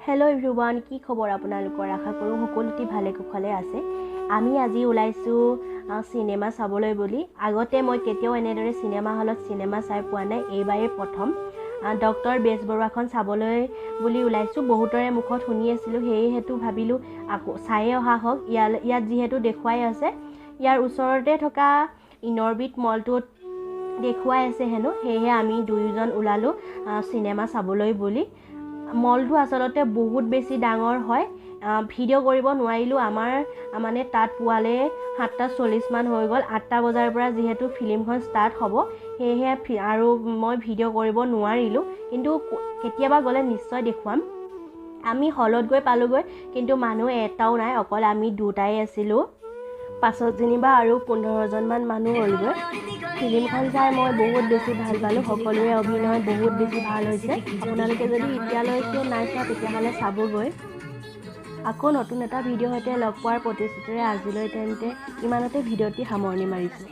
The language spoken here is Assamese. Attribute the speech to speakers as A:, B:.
A: হেল্ল' এভৰিৱান, কি খবৰ আপোনালোকৰ? আশা কৰোঁ সকলোটি ভালে কুশলে আছে। আমি আজি ওলাইছোঁ চিনেমা চাবলৈ বুলি। আগতে মই কেতিয়াও এনেদৰে চিনেমা হলত চিনেমা চাই পোৱা নাই, এইবাৰেই প্ৰথম ডক্টৰ বেজবৰুৱাখন চাবলৈ বুলি ওলাইছোঁ। বহুতৰে মুখত শুনি আছিলোঁ, সেয়েহেতু ভাবিলোঁ আকৌ চায়ে অহা হওক। ইয়াত যিহেতু দেখুৱাই আছে, ইয়াৰ ওচৰতে থকা ইনৰবিট মলটোত দেখুৱাই আছে হেনো, সেয়েহে আমি দুয়োজন ওলালোঁ চিনেমা চাবলৈ বুলি। মলটো আচলতে বহুত বেছি ডাঙৰ হয়, ভিডিঅ' কৰিব নোৱাৰিলোঁ। আমাৰ মানে তাত পোৱালে 7:40মান হৈ গ'ল। 8টা বজাৰ পৰা যিহেতু ফিল্মখন ষ্টাৰ্ট হ'ব, সেয়েহে আৰু মই ভিডিঅ' কৰিব নোৱাৰিলোঁ, কিন্তু কেতিয়াবা গ'লে নিশ্চয় দেখুৱাম। আমি হলত গৈ পালোঁগৈ, কিন্তু মানুহ এটাও নাই, অকল আমি দুটাই আছিলোঁ। পাছত যেনিবা আৰু 15জনমান মানুহ হ'লগৈ। ফিল্মখন চাই মই বহুত বেছি ভাল পালোঁ, সকলোৰে অভিনয় বহুত বেছি ভাল হৈছে। আপোনালোকে যদি এতিয়ালৈকে নাই চোৱা তেতিয়াহ'লে চাবগৈ। আকৌ নতুন এটা ভিডিঅ'ৰ সৈতে লগ পোৱাৰ প্ৰতিশ্ৰুতিৰে আজিলৈ তেন্তে ইমানতে ভিডিঅ'টি সামৰণি মাৰিছোঁ।